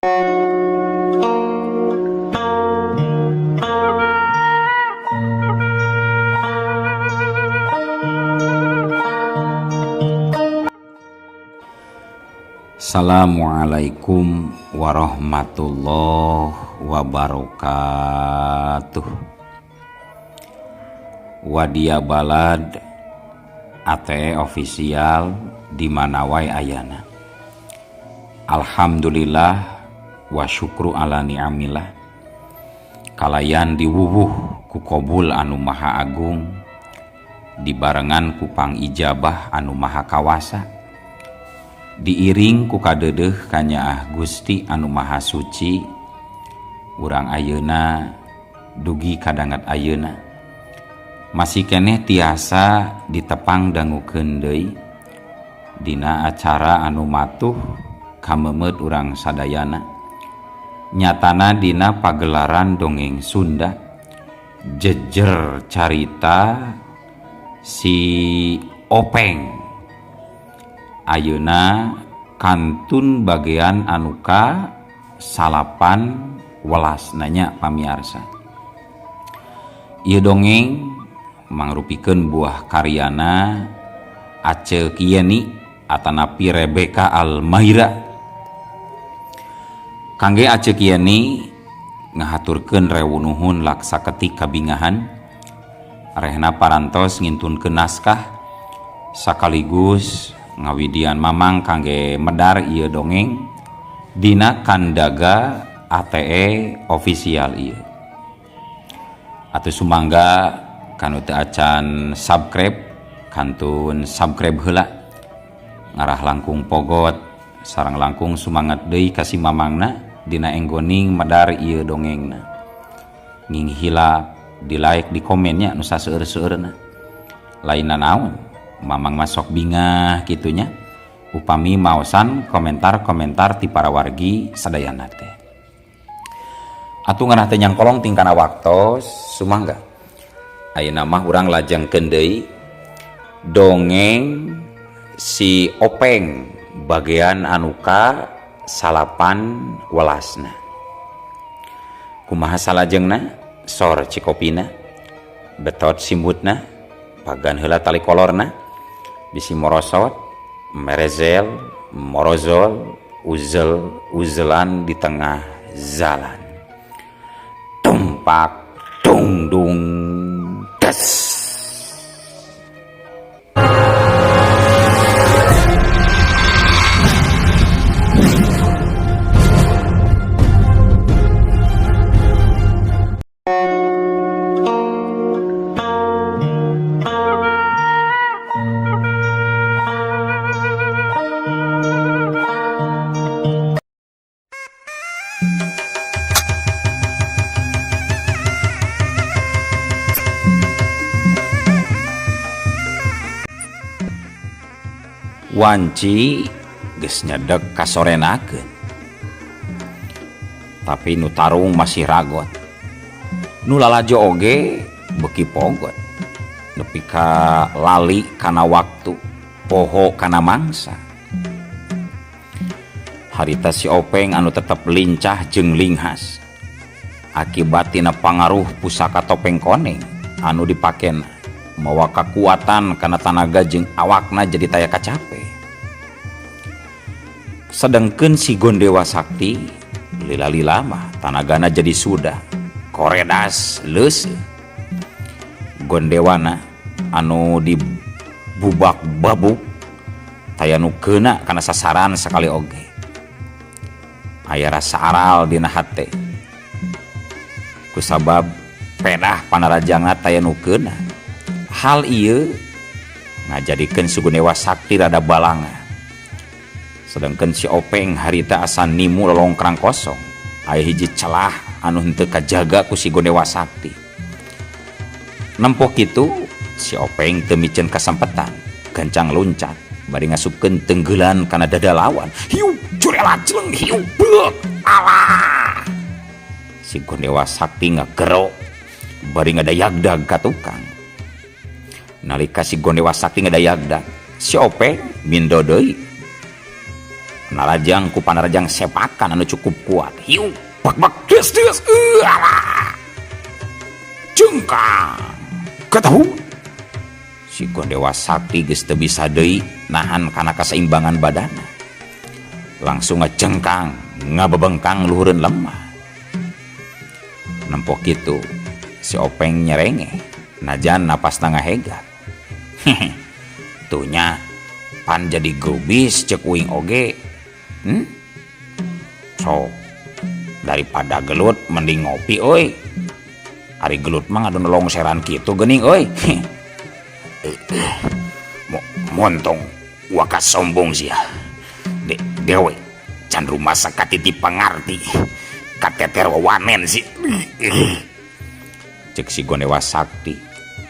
Assalamualaikum warahmatullahi wabarakatuh. Wadia Balad ATE official di mana wae ayana. Alhamdulillah wa syukru ala ni'amillah. Kalayan diwuwuh ku kobul anu maha agung, dibarengan ku pangijabah anu maha kawasa, diiring ku kadeudeuh kanyaah Gusti anu maha suci. Urang ayeuna dugi kadangat ayeuna masih keneh tiasa ditepang dangukeun deui dina acara anu matuh kamemeut urang sadayana, nyatana dina pagelaran dongeng Sunda jejer carita si Openg. Ayeuna kantun bagian anuka 18 nanya pamiarsa. Ieu dongeng mangrupikeun buah karyana Acek Yeni atanapi Rebecca Almaira. Kangge Acek Yeni ngahaturkeun rewu nuhun laksa ketik kabingahan rehna parantos ngintunkeun naskah sakaligus ngawidian mamang kangge medar ieu dongeng dina kandaga ATE official ieu. Atuh sumangga kanu teu acan subscribe kantun subscribe heula, ngarah langkung pogot sareng langkung sumangat deui ka si mamangna dina enggoning medar ieu dongengna. Nging hilap di like di komennya nu saseueur-seueurna. Lainna naon mamang masok bingah kitunya upami maosan komentar-komentar ti para wargi sadayana teh. Atuh ngeunah teh nyangkolong tingkana waktos sumangga. Ayeuna mah urang lajengkeun deui dongeng si Openg bagian anu ka 18. Kumaha salajengna? Sor cikopina, betot simbutna, pagan heula tali kolorna, bisi morosot, merezel, morozol, uzel, uzelan di tengah jalan. Tumpak, tungdung, des. Wanci geus nyedek kasorenakeun, tapi nu tarung masih ragot, nu lalajo oge beuki pogot, nepi ka lali kana waktu, poho kana mangsa. Harita si Openg anu tetep lincah jeung linghas akibat tina pangaruh pusaka topeng koneng anu dipakena mawa kakuatan kana tanaga jeung awakna jadi taya kacape. Sedengkeun si Gondewa Sakti lila-lila mah tanagana jadi sudah koredas leuseuh. Gondewana anu dibubak babuk taya nu keuna kana sasaran sakali oge. Aya rasa aral dina hate kusabab pedah panarajangna taya nu keuna. Hal ieu ngajadikeun si Gondewa Sakti rada balanga. Sedangkan si Openg harita asa nimu lolongkrang kosong, aya hiji celah anu henteu kajaga ku si Gondewa Sakti. Nempo kitu si Openg teu miceun kasampetan, gancang luncat bari ngasupkeun tenggelan kana dada lawan. Hiu curela celeng hiu beuk alah. Si Gondewa Sakti ngagero bari ngadayagdag ka tukang. Nalika si Gondewa Sakti ngadayagdag, si Openg mindo deui. Narajang ku panarajang sepakan anu cukup kuat. Hiu bak bak des des alah. Jengkang. Katahu. Si Gondewa Sakti geus teu bisa deui nahan kana kasaimbangan badana. Langsung ngajengkang, ngabebengkang luhureun lemah. Nempo kitu si Openg nyerenge, najan napasna ngahegat. Hehe. Tuh nya pan jadi grubis cek uing oge. Sok daripada gelut mending ngopi euy. Ari gelut mah ngadu longseran kitu geuning euy. Montong waka sombong sia. Dewe can rumasa katiti pangarti. Kateter wawanen si. Cek si Gondewa Sakti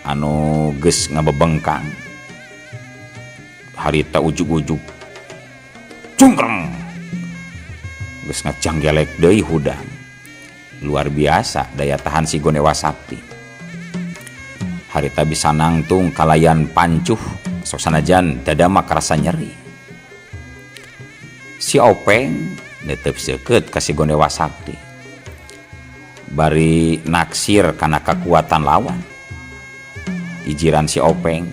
anu geus ngabebengkang. Harita ujug-ujug cungkreng. Geus ngajanggelek deui hudang. Luar biasa daya tahan si Gondewa Sakti. Harita bisa nangtung kalayan pancuh sok sanajan dada mah karasa nyeri. Si Openg netep seukeut ka si Gondewa Sakti. Bari naksir kana kakuatan lawan. Ijiran si Openg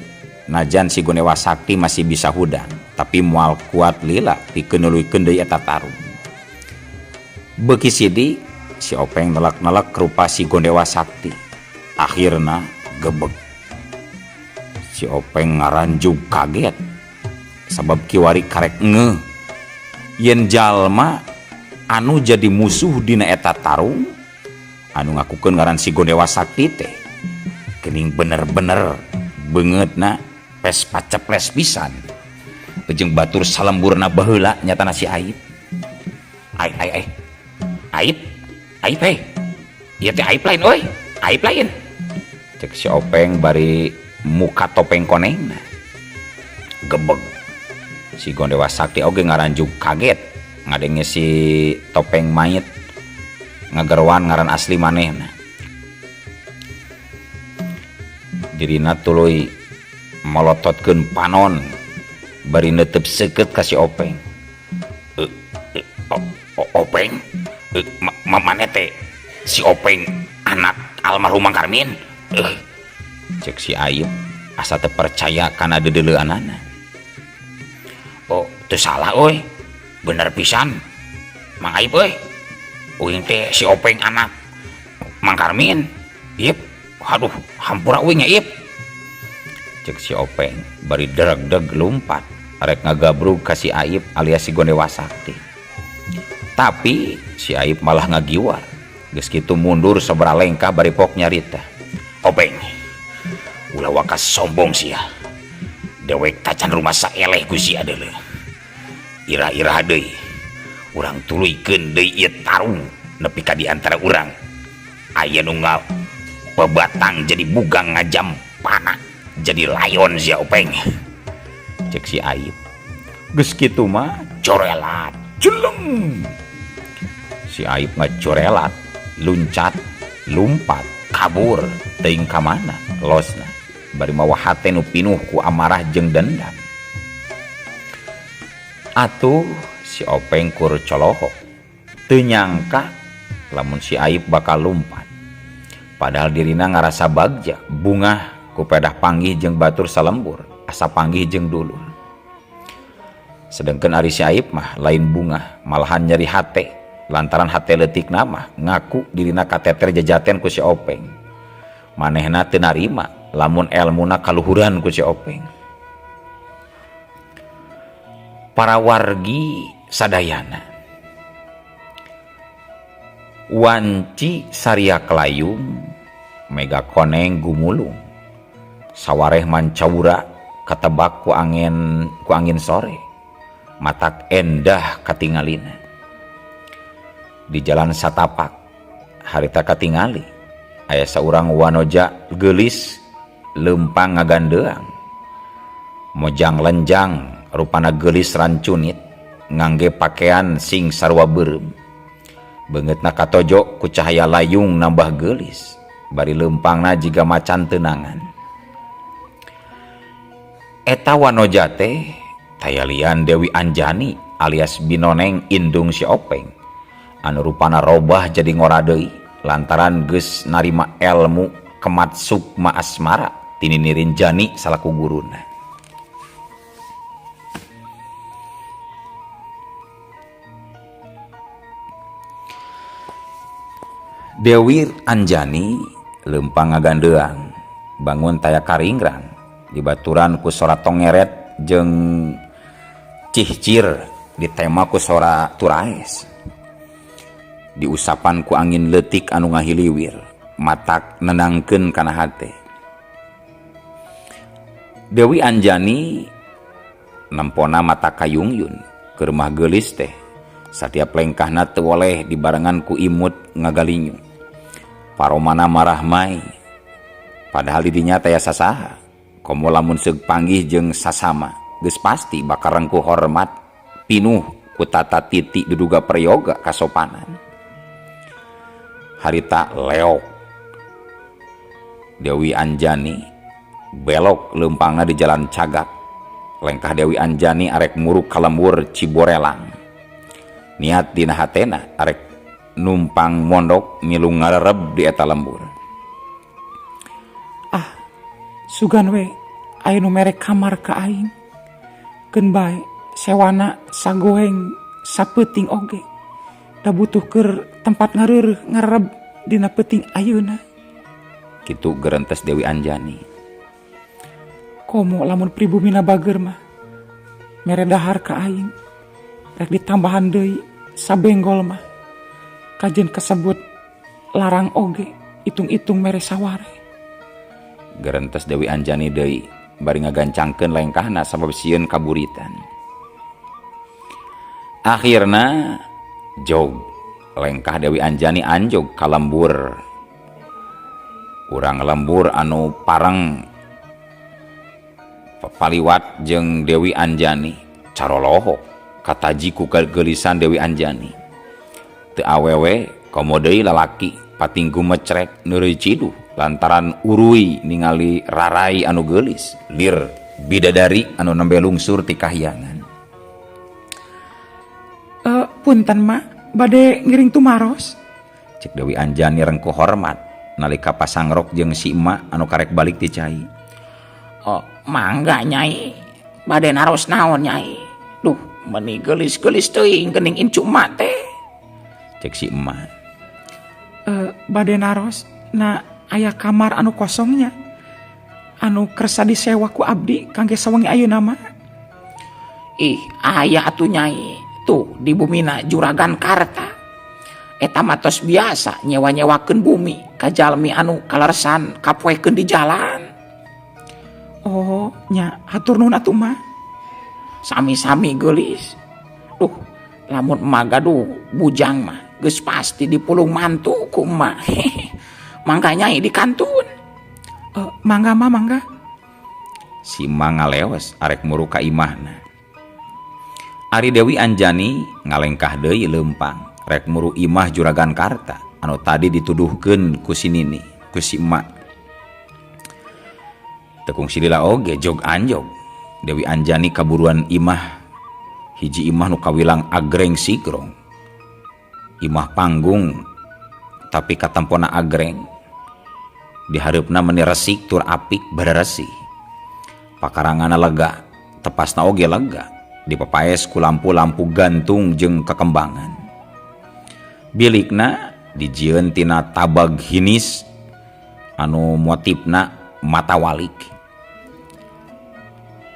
najan si Gondewa Sakti masih bisa hudang, tapi moal kuat lila pikeun nuluykeun deui eta tarung. Beuki sidik si Openg nelek-nelek rupa si Gondewa Sakti. Akhirna gebeg. Si Openg ngaranjug kaget sabab kiwari karek ngeuh yen jalma anu jadi musuh dina eta tarung anu ngakukeun ngaran si Gondewa Sakti teh geuning bener-bener beungeutna pes paceples pisan jeung batur salemburna baheula nyatana si Aib. Ai ai ai. Aib, Aib heh. Ieu teh Aib lain euy, Aib lain. Cek si Openg bari muka topeng konengna. Gebeg. Si Gondewa Sakti oge ngaranjug kaget ngadenge si topeng mayit ngagerwan ngaran asli manehna. Dirina tuluy molototkeun panon bari neuteup seukeut ka si Openg. Openg, maneh teh si Openg anak almarhum Mang Karmin. Cek si Aib asa teu percaya kana deudeuleanana. Oh, teu salah euy. Bener pisan. Mang Aib euy. Uing teh si Openg anak Mang Karmin. Ip, aduh, hampura uing nya Ip. Cek si Openg bari deg-deg lumpat rek ngagabrug ka si Aib alias si Gondewa Sakti. Tapi si Aib malah ngagiwar. Geus kitu mundur sabaraha lengkah bari pok nyarita. Openg, ulah waka sombong sia. Dewek tacan rumasa eleh ku sia deuleu. Irah-irah deui. Urang tuluykeun deui ieu tarung nepi ka di antara urang aya nu ngapebatang jadi bugang ngajam panah jadi layon sia Openg. Cek si Aib. Geus kitu mah corelat jeleng. Si Aib ngacorelat, luncat, lumpat, kabur teuing ka mana losna. Bari mawa hate nu pinuh ku amarah jeung dendam. Atuh si Openg kur colohok. Teu nyangka lamun si Aib bakal lumpat. Padahal dirina ngarasa bagja, bungah ku pedah panggih jeung batur salembur, asa panggih jeung dulur. Sedengkeun ari si Aib mah lain bungah, malahan nyeri hate. Lantaran hate leutikna mah ngaku dirina kateter jajaten ku si Openg. Manehna teu narima lamun elmuna kaluhuran ku si Openg. Para wargi sadayana wanci saria kelayung mega koneng gumulung sawareh mancawura katebak ku angin sore matak endah katingalina. Di jalan satapak harita katingali aya saurang wanoja geulis leumpang ngagandeang mojang lenjang rupana geulis rancunit ngangge pakaian sing sarua beureum beungeutna katojo ku cahaya layung nambah geulis bari leumpangna jiga macan teunangan. Eta wanoja teh tayalian Dewi Anjani alias Binoneng indung si Openg anu rupana robah jadi ngora deui lantaran geus narima elmu kemat sukma asmara ti Nini Rinjani salaku guruna. Dewi Anjani lempang ngagandeang bangun taya karingrang dibaturan ku sora tongeret jeung cihcir ditema ku sora turaes diusapan ku angin leutik anu ngahiliwir matak nenangkeun kana hate. Dewi Anjani nempona mata kayungyun keur mah geulis teh satiap lengkahna teu woleh dibarengan ku imut ngagalinyu. Paromana marah mai padahal di dinya taya sasaha komo lamun seug panggih jeung sasama geus pasti bakal rengkuh hormat pinuh ku tata titi duduga prayoga kasopanan. Harita leok Dewi Anjani belok leumpangna di jalan cagak. Lengkah Dewi Anjani arek muruk ka lembur Ciborelang. Niat dina hatena arek numpang mondok milu ngarereb di eta lembur. Ah, sugan we aya nu mere kamar ka aing. Keun bae sewana sagoeng sapeuting oge. Da butuh keur tempat ngareureuh ngarereb dina peuting ayeuna. Kitu gerentes Dewi Anjani. Komo lamun pribumina bager mah mere dahar ka aing. Rek ditambahan deui sabenggol mah. Kajen kasebut larang oge hitung-hitung mere saware. Gerentes Dewi Anjani deui bari ngagancangkeun lengkahna sabab sieun kaburitan. Akhirna jog lengkah Dewi Anjani anjog ka lembur. Urang lembur anu pareng paliwat jeung Dewi Anjani carolohok kataji ku kegelisan Dewi Anjani. Teu awewe komo deui lalaki pating gumecrek neureuy ciduh lantaran urui ningali rarai anu geulis lir bidadari anu nembe lungsur ti kahyangan. Punten mak bade ngiring tumaros. Cek Dewi Anjani rengkuh hormat nalika pasangrok jeung si emak anu karek balik ti cai. Oh, mangga nyai, bade naros naon nyai? Duh, meni geulis-geulis teuing geuning incu emak teh. Cek si emak. Bade naros na aya kamar anu kosongnya anu kersa disewa ku abdi kangge sawengi ayeuna mah. Ih, aya atuh nyai. Tuh di bumina Juragan Karta. Eta mah tos biasa nyewa-nyewakeun bumi ka jalmi anu kaleresan kapoekeun di jalan. Oh, nya hatur nuhun atuh mah. Sami-sami geulis. Duh, lamun emak gaduh bujang mah geus pasti dipulung mantu ku emak. Mangga nyai di kantun. Mangga mah mangga. Si emak ngaleos arek muru ka imahna. Ari Dewi Anjani ngalengkah deui leumpang rek muru imah Juragan Karta anu tadi dituduhkeun ku si Nini, ku si emak. Teu kungsi lila oge jog anjog. Dewi Anjani kaburuan imah hiji imah nu kawilang agreng sigrong. Imah panggung tapi katempona agreng. Dihareupna meni resik tur apik bararesih. Pakaranganna lega, tepasna oge lega. Dipapaes ku lampu-lampu gantung jeung kekembangan. Bilikna dijieun tina tabag hinis anu motifna matawalik.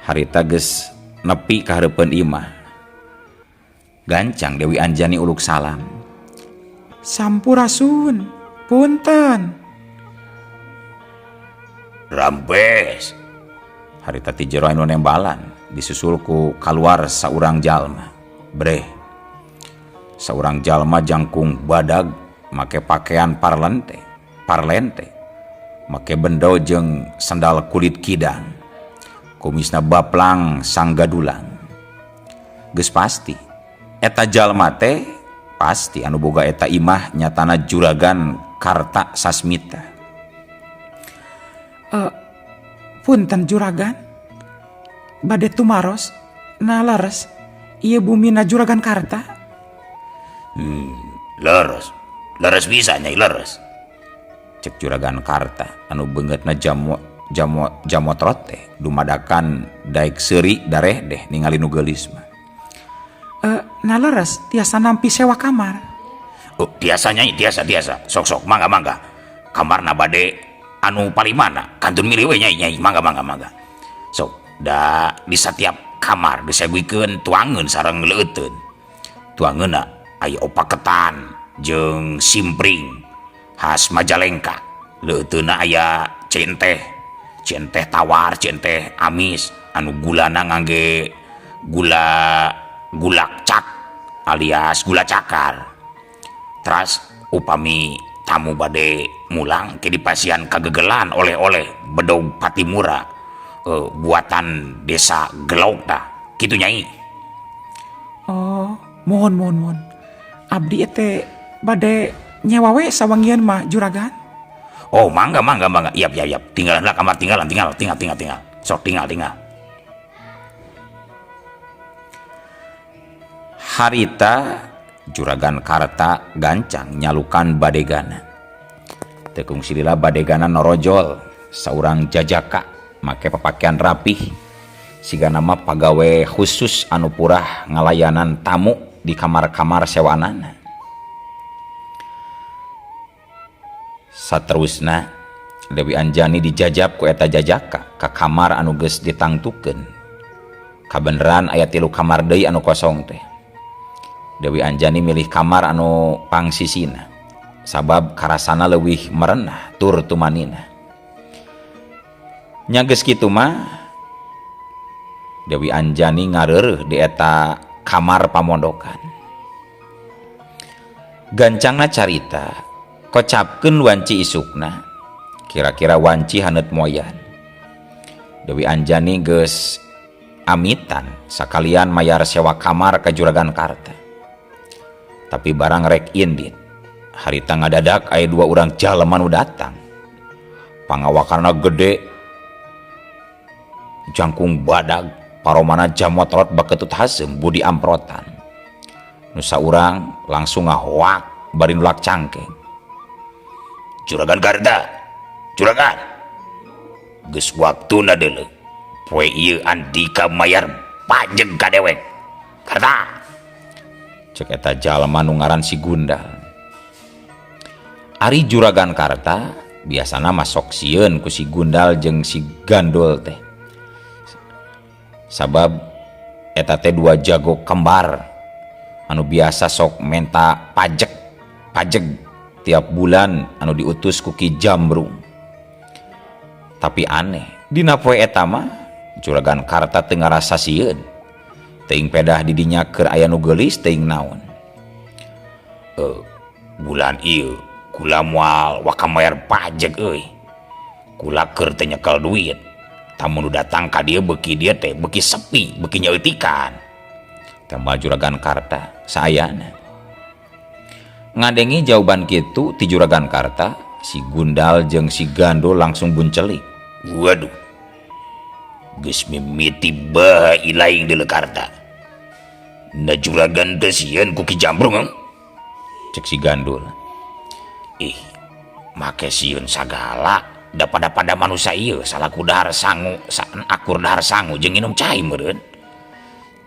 Harita geus nepi ka hareupeun imah. Gancang Dewi Anjani uluk salam. Sampurasun, punten. Rambes. Harita ti jero anu nembalan disusul ku kaluar saurang jalma. Breh. Saurang jalma jangkung badag make pakaian parlente. Make bendo jeung sandal kulit kidang. Kumisna baplang sanggadulang. Geus pasti eta jalma teh pasti anu boga eta imah nyatana Juragan Karta Sasmita. Punten Juragan, bade tumaros na leres Ieu bumina Juragan Karta. Leres. Leres bisa Nyai leres. Cek Juragan Karta anu beungeutna jamo jamo jamotrot teh dumadakan daek seuri dareh deh ningali nu geulis mah. Nah leres tiasa nampi sewa kamar. Oh, tiasa Nyai, tiasa tiasa. Sok sok mangga mangga. Kamarna bade anu paling mana kantun milih we Nyai Nyai mangga mangga mangga. Sok da di setiap kamar disuguhkeun tuangeun sareng leuteun. Tuangeunna aya opaketan jeung simpring khas Majalengka. Leuteunna aya centeh, centeh tawar, centeh amis anu gulana ngangge gula gula cak alias gula cakar. Teras upami tamu bade mulang ke dipasihan kagegelan oleh-oleh bedog Patimura buatan desa Gelok tah kitu Nyai. Oh, mohon mohon mohon. Abdi teh bade nyewa we sawangian mah, Juragan. Oh, mangga mangga mangga. Yap yap yap. Tinggalan lah kamar tinggalan tinggal tinggal tinggal tinggal. Sok tinggal tinggal. Harita Juragan Karta gancang nyalukan badegana. Tekung silila badegana norojol saurang jajaka make papakaian rapih siga nama pagawe khusus anu purah ngalayanan tamu di kamar-kamar sewanana. Saterusna Dewi Anjani dijajab ku eta jajaka ka kamar anu geus ditangtukeun. Kabeneran aya 3 kamar deui anu kosong teh. Dewi Anjani milih kamar anu pangsisina sabab karasana leuwih merenah tur tumanina. Nya geus kitu mah Dewi Anjani ngareureuh di eta kamar pamondokan. Gancangna carita kocapkeun wanci isukna, kira-kira wanci haneut moyan. Dewi Anjani geus amitan sakalian mayar sewa kamar ka Juragan Karta. Tapi barang rek indit, harita ngadadak aya 2 urang jalma nu datang. Pangawakarna gede, jangkung badag, paromana jamotrot baketut haseum budi amprotan. Nu saurang langsung ngahoak bari nulak cangkeng. Juragan Karta, Juragan. Geus waktuna deuleu. Poe ieu andika mayar pajeg ka dewek. Karta. Cek eta jalma nu ngaran si Gundal. Ari Juragan Karta biasana mah sok sieun ku si Gundal jeung si Gandul teh. Sabab eta teh 2 jago kembar anu biasa sok menta pajeg tiap bulan anu diutus ku Ki Jambrung. Tapi aneh, dina poe eta mah Juragan Karta teu ngarasa sieun. Teuing pedah di dinya keur aya nu geulis teuing naon. Bulan ieu kula moal waka mayar pajeg euy. Kula keur teu nyekel duit. Tamu nu datang ka dieu beuki dieu teh beuki sepi, beuki nyeutikan. Tambah Juragan Karta saayana. Ngadengi jawaban kitu ti Juragan Karta, si Gundal jeung si Gandul langsung buncelik. Waduh. Geus mimiti bae ilaing deuleu Karta. Na juragan teh sieun ku Ki Jambrung, heuh? Cek si Gandul. Ih, make sieun sagala da pada-pada manusia ieu salaku dahar sangu, akur dahar sangu jeung nginum cai meureun.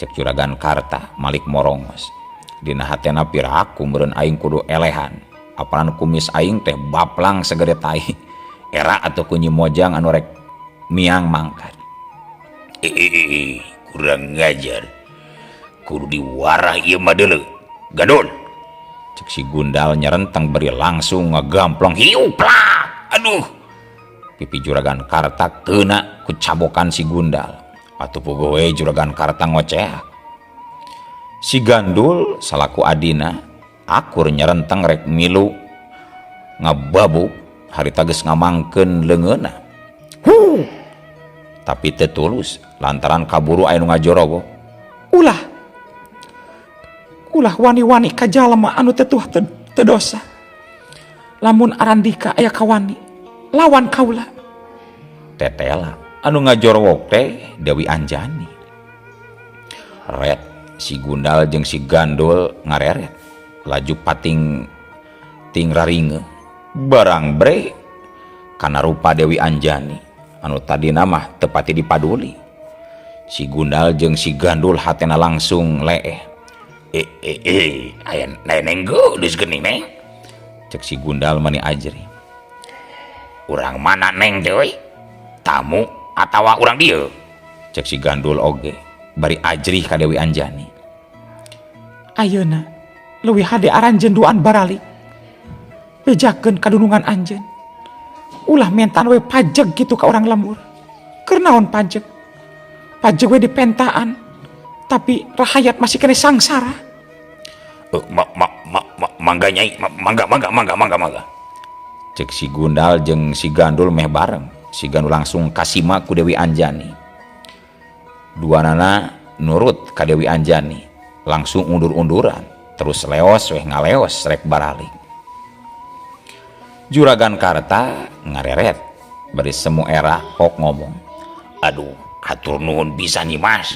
Cek Juragan Karta malik morongos. Dina hatena piraku meureun aing kudu elehan. Apalan kumis aing teh baplang segede tai. Era atuh ku Nyi Mojang anu rek miang mangkat. Kurang ngajar. Kudu diwarah ieu mah deuleu. Gandul. Cek si Gundal nyerenteng beri langsung ngegamplong hiu plak. Aduh. Pipi Juragan Karta kena ku cabokan si Gundal. Atuh puguh we Juragan Karta ngoceak. Si Gandul salaku adina akur nyerenteng rek milu ngababuk harita geus ngamangkeun leungeunna. Huh. Tapi teu tulus lantaran kaburu aya nu ngajorowo. Ulah. Ulah wani-wani ka jalma anu teu tuah teu dosa. Lamun arandika aya kawani lawan kaula. Tetela anu ngajorowok teh Dewi Anjani. Red Si Gundal jeung si Gandul ngareret laju pating ting raringe barang bre kana rupa Dewi Anjani anu tadina mah teu pati dipaduli. Si Gundal jeung si Gandul hatena langsung leeh. Eh eh eh aya neneng geulis geuning neng. Cek si Gundal mani ajri. Urang mana neng teh euy? Tamu atawa urang dieu? Cek si Gandul oge bari ajrih ka Dewi Anjani. Ayeuna leuwih hade aranjeun duaan baralik. Bejakeun kadunungan anjeun. Ulah mentaan we pajeg kitu ka urang lembur. Keur naon pajeg? Pajeg we dipentaan, tapi rahayat masih kene sangsara. Ma ma ma ma mangga nyai, mangga mangga mangga mangga mangga. Cek si Gundal jeung si Gandul meh bareng. Si Gandul langsung kasima ku Dewi Anjani. Duanana nurut ka Dewi Anjani, langsung undur-unduran, terus leos weh ngaleos rek baralik. Juragan Karta ngareret bari semu era pok ngomong. Aduh, hatur nuhun bisa nih mas.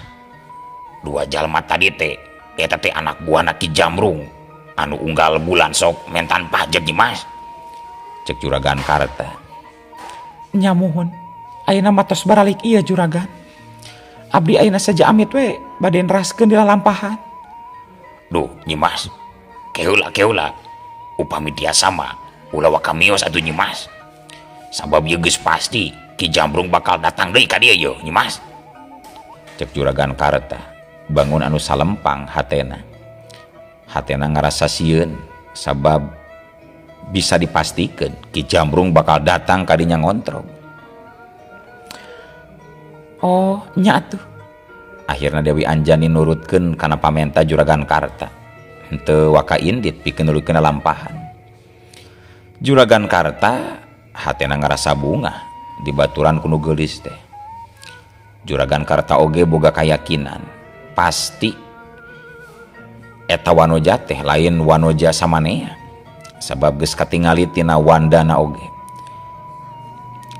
Dua jalma tadi teh, eta teh anak buahna Ki Jamrung. Anu unggal bulan sok mentan pajak nih mas. Cek Juragan Karta. Nya muhun, ayeuna mah tos baralik ieu juragan. Abdi ayeuna saja amit we bade neraskeun di lalampahan. Duh, nyi mas, keula keula. Upami tiasa mah ulah waka mios atuh nyi mas. Sabab ieu geus pasti Ki Jamrung bakal datang deui ka dieu yeuh nyi mas. Cek Juragan Karta, bangun anu salempang hatena. Hatena ngarasa sieun sabab bisa dipastikeun Ki Jamrung bakal datang ka dinya ngontrog. Oh, nya atuh. Akhirna Dewi Anjani nurutkeun kana pamenta Juragan Karta. Henteu waka indit pikeun nuluykeun lampahan. Juragan Karta hatena ngarasa bungah dibaturan ku nu geulis teh. Juragan Karta oge boga kayakinan pasti eta wanoja teh lain wanoja samanea sabab geus katingali tina wandana oge.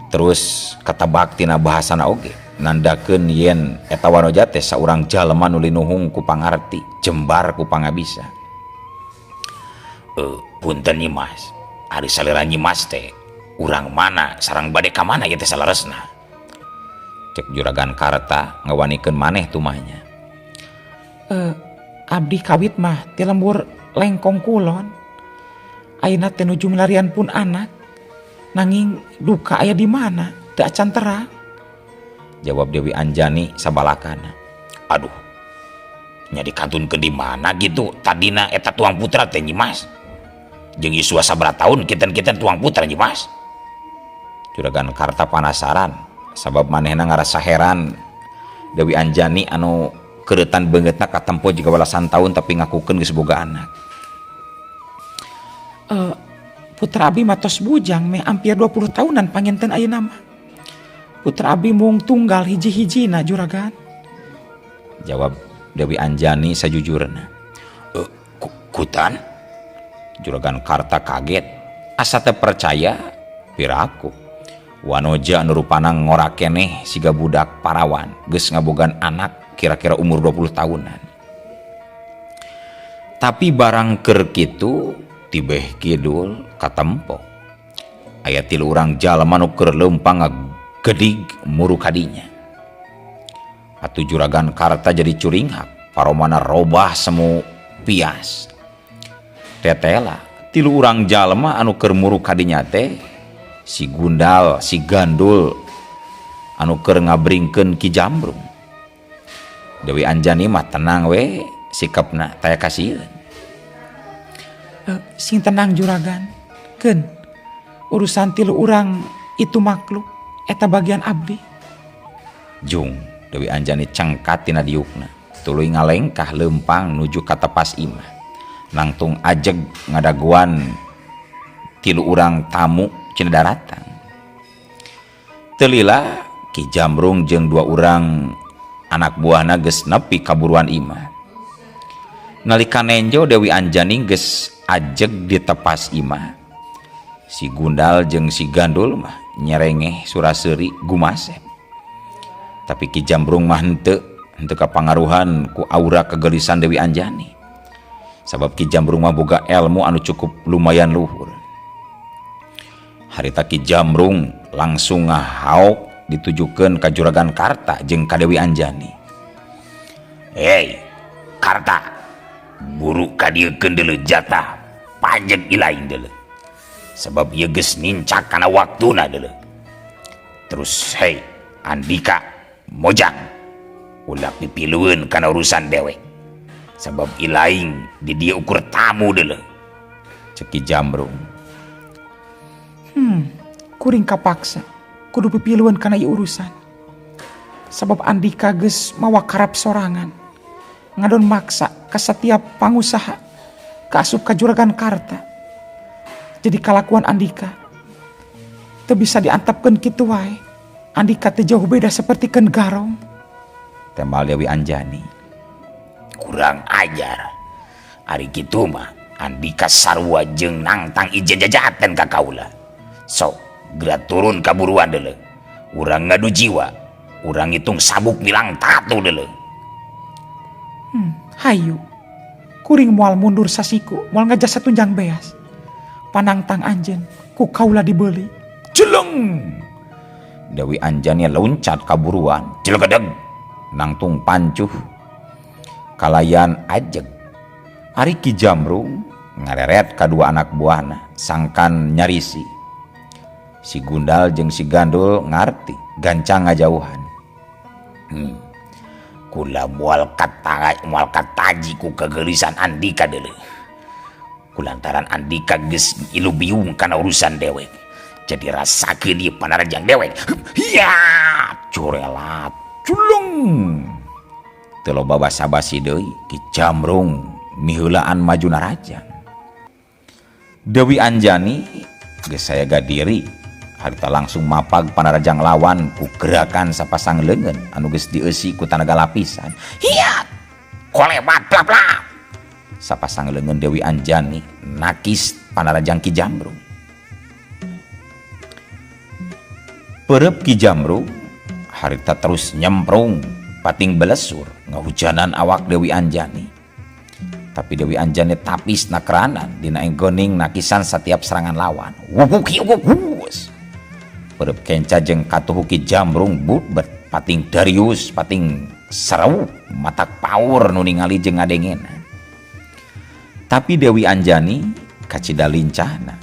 Terus katebak tina bahasana oge nandakeun yen eta wanoja teh saurang jalma nu linuhung ku pangarti, jembar ku pangabisa. Punten nyi mas, ari salira nyi mas teh urang mana sareng bade ka mana ieu teh saleresna? Cek Juragan Karta ngawanikeun maneh tumahnya. Abdi kawit mah ti lembur Lengkong Kulon. Ayeuna teh nuju milarian pun anak. Nanging duka aya di mana? Teu acan terang. Jawab Dewi Anjani sabalakana. Aduh, nya dikantunkeun di mana gitu tadina eta tuang putra teh nyi mas. Jeung yuswa sabaraha tahun kinten-kinten tuang putra nyi mas. Juragan Karta panasaran sabab manehna ngarasa heran Dewi Anjani anu keureutan beungeutna katempo jiga belasan tahun tapi ngakukeun geus boga anak. Putra abi mah tos bujang meh hampir 20 tahunan panginten ayeuna mah. Putra abi mung tunggal hiji-hijina juragan. Jawab Dewi Anjani sajujurna. Kutan? Juragan Karta kaget, asa teu percaya piraku. Wanoja anu rupana ngora keneh siga budak parawan, geus ngabogaan anak kira-kira umur 20 tahunan. Tapi barang keur kitu tibeh kidul katempo. Aya tilu urang jalma nu keur leumpang ngagedig muru kadinya. Atuh Juragan Karta jadi curinghak, paromana robah semu pias. Tetela tilu urang jalma anu keur muru kadinya teh si Gundal, si Gandul anu keur ngabringkeun Ki Jamrung. Dewi Anjani mah tenang we sikapna taya kasieun. Sing tenang juragan. Keun urusan tilu urang itu makhluk eta bagian abdi. Jung Dewi Anjani cengkat tina diukna, tuluy ngalengkah leumpang nuju ka tepas imah. Nangtung ajeg ngadaguan tilu urang tamu cina daratan. Telila Ki Jamrung jeung dua urang anak buahna geus nepi kaburuan imah. Nalika nenjo Dewi Anjani geus ajeg di tepas imah. Si Gundal jeung si Gandul mah nyerengeh suraseuri gumasep. Tapi Ki Jamrung mah henteu, Henteu kapangaruhan ku aura kegelisan Dewi Anjani. Sabab Ki Jamrung mah boga elmu anu cukup lumayan luhur. Harita Ki Jamrung langsung ngahaok ditujukeun ka Juragan Karta jeung ka Dewi Anjani. Hei, Karta, buru ka dieukeun deuleu jatah pajeg ilaing deuleu. Sebab ieu geus nincak kana waktuna deuleu. Terus hei, Andika, Mojang, ulah pipilueun kana urusan dewek. Sebab ilaing di dieu ukur tamu deuleu. Cek Ki Jamrung. Kuring kapaksa kudu pipilueun kana ieu urusan. Sabab Andika geus mawa karep sorangan. Ngadon maksa ka setiap pangusaha kaasup ka Juragan Karta. Jadi kalakuan Andika teu bisa diantepkeun kitu wae. Andika teu jauh beda seperti Ken Garong. Tembal Dewi Anjani. Kurang ajar. Ari kitu mah Andika sarua jeung nangtang ijen jajaten ka kaula. Sok geura turun ka buruan deuleu. Urang ngadu jiwa, urang ngitung sabuk milang tatu deuleu. Hayu. Kuring moal mundur sasiku, moal ngajas satunjang beas. Panangtang anjeun ku kaula dibeli. Jeleng. Dewi Anjani loncat ka buruan, jelegedeg nangtung pancuh. Kalayan ajeg. Ari Ki Jamrung ngareret kadua anak buahna sangkan nyarisi. Si Gundal jeung si Gandul ngarti gancang ngajauhan. Kula moal katanga moal kataji ku kegelisan Andika deuleu. Kulantaran Andika geus ilu biung kana urusan dewek. Jadi rasakeun ieu panarajang dewek. Hiya, curelat, culung. Teu loba basa-basi deui Ki Jamrung miheulaan maju narajang. Dewi Anjani geus sayaga diri harita langsung mapag panarajang lawan ku gerakan sapasang leungeun anu geus dieusi ku tanaga lapisan. Hiat, kolebat plap-plap. Sapasang leungeun Dewi Anjani nakis panarajang Ki Jamrung. Perep Ki Jamrung harita terus nyemprung pating belesur ngahujanan awak Dewi Anjani. Tapi Dewi Anjani tapis nakranan dina enggoning nakisan setiap serangan lawan. Wukuk wus. Perep kenca jeung katuhu Ki Jamrung butbet pating Darius pating seru matak paur nu ningali jeung ngadengena. Tapi Dewi Anjani kacida lincahna.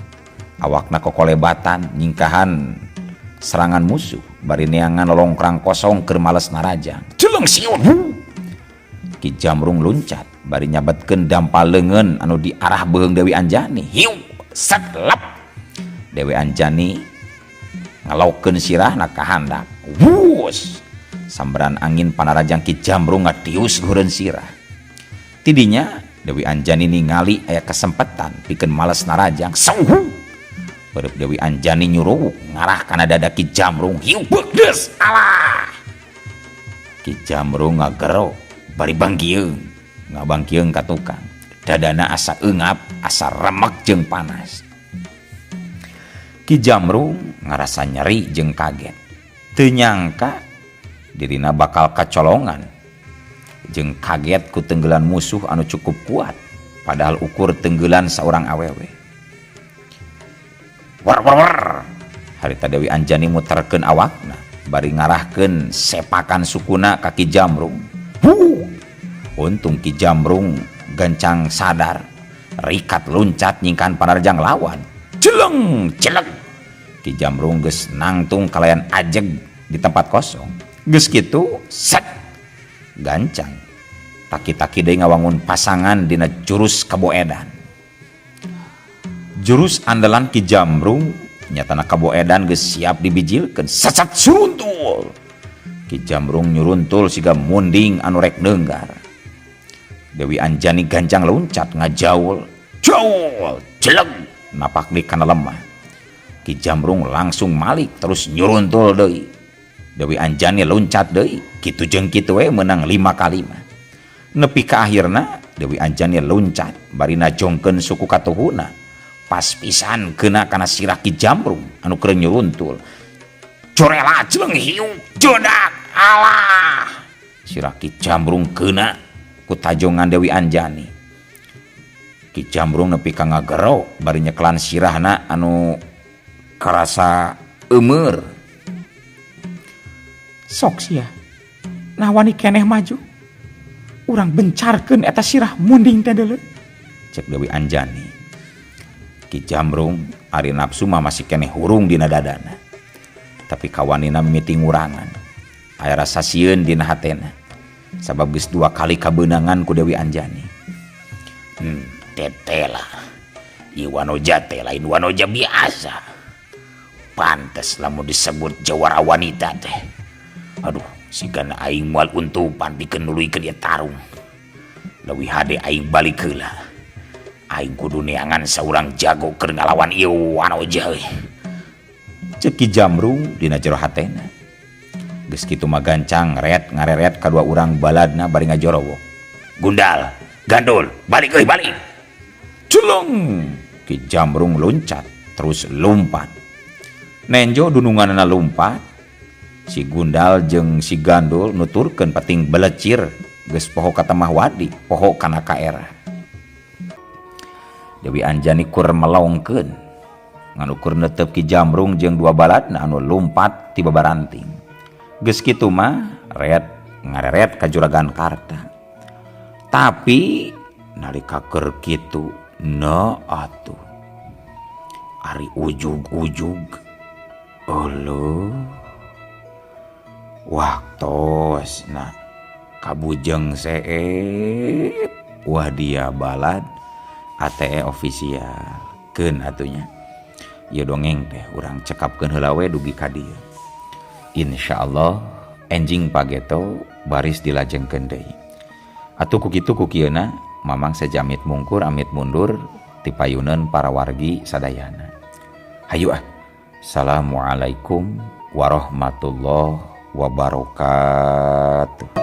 Awakna kokolebatan nyingkahan serangan musuh bari neangan lolongkrang kosong keur males narajang. Jeleng siun. Ki Jamrung luncat bari nyabetkeun dampal leungeun anu diarah beuheung Dewi Anjani. Hiu setlep. Dewi Anjani ngalaukeun sirahna ka handap. Wus. Sambaran angin panarajang Ki Jamrung ngatius luhureun sirah. Tidinya Dewi Anjani ningali aya kesempatan pikeun males narajang. Sauhu. Perep Dewi Anjani nyuruh ngarah kana dada Ki Jamrung. Hiu bedes alah. Ki Jamrung ngagero bari bangkieung, ngabangkieung ka tukang. Dadana asa eungap, asa remek jeung panas. Ki Jamrung ngarasa nyeri jeung kaget. Teu nyangka dirina bakal kacolongan jeung kaget ku tenggelan musuh anu cukup kuat padahal ukur tenggelan saurang awewe. War war war. Harita Dewi Anjani muterkeun awakna bari ngarahkeun sepakan sukuna ka Ki Jamrung. Huh. Untung Ki Jamrung gancang sadar, rikat loncat nyingkahan panarjang lawan. Jeleng jeleng. Ki Jamrung geus nangtung kalayan ajeg di tempat kosong. Geus kitu set gancang. Taki-taki deui ngawangun pasangan dina jurus kaboedan. Jurus andalan Ki Jamrung nyatana kaboedan geus siap dibijilkeun. Sasat suruntul. Ki Jamrung nyuruntul siga munding anu rek neunggar. Dewi Anjani gancang loncat ngajaul. Jaul jeleng napak di kana lemah. Ki Jamrung langsung malik terus nyuruntul deui. Dewi Anjani loncat deui, kitu jeung kitu we meunang 5 kali mah. Nepi ka akhirna Dewi Anjani loncat bari najongkeun suku katuhuna. Pas pisan kena kana sirah Ki Jamrung anu keur nyuruntul. Corela jeleng hiu jodak alah. Sirah Ki Jamrung keuna ku tajongan Dewi Anjani. Ki Jamrung nepi ka ngagero bari nyekelan sirahna anu karasa eumeur. Sok sia. Nah wani keneh maju. Urang bencarkeun eta sirah munding teh deuleu. Cek Dewi Anjani. Ki Jamrung ari nafsu mah masih keneh hurung dina dadana. Tapi kawanina mimiti ngurangan. Aya rasa sieun dina hatena. Sabab geus 2 kali kabeunangan ku Dewi Anjani. Tetela. Ieu wanoja teh lain wanoja biasa. Pantes lamun disebut jawara wanita teh. Aduh, sigana aing moal untupan pikeun nuluykeun ieu tarung. Leuwih hade aing balik heula. Aing kudu neangan saurang jago keur ngalawan ieu wanoja euy. Ceuk Ki Jamrung dina jero hatena. Geus kitu mah gancang ret ngareret kadua urang baladna bari ngajorowok. Gundal, gandul, balik euy balik. Culung! Ki Jamrung loncat terus lompat. Nenjo dununganna lompat. Si Gundal jeung si Gandul nuturkeun pating belecir geus poho ka temah wadi, poho kana kaera. Dewi Anjani kur melongkeun. Nganukur netep Ki Jamrung jeung dua baladna anu lumpat ti babaranting. Geus kitu mah ret ngareret ka Juragan Karta. Tapi nalika keur kitu na atuh. Ari ujug-ujug euleuh. Waktosna kabujeng seep. Wah dia balad ATE official. Keun atunya. Ieu dongeng teh urang cekapkeun heula we dugi ka dieu. Insyaallah enjing pageto baris dilajengkeun deui. Atuh ku kitu ku kieuna Mamang sejamit mungkur amit mundur tipayuneun para wargi sadayana. Hayu ah. Assalamualaikum warahmatullahi wabarakatuh.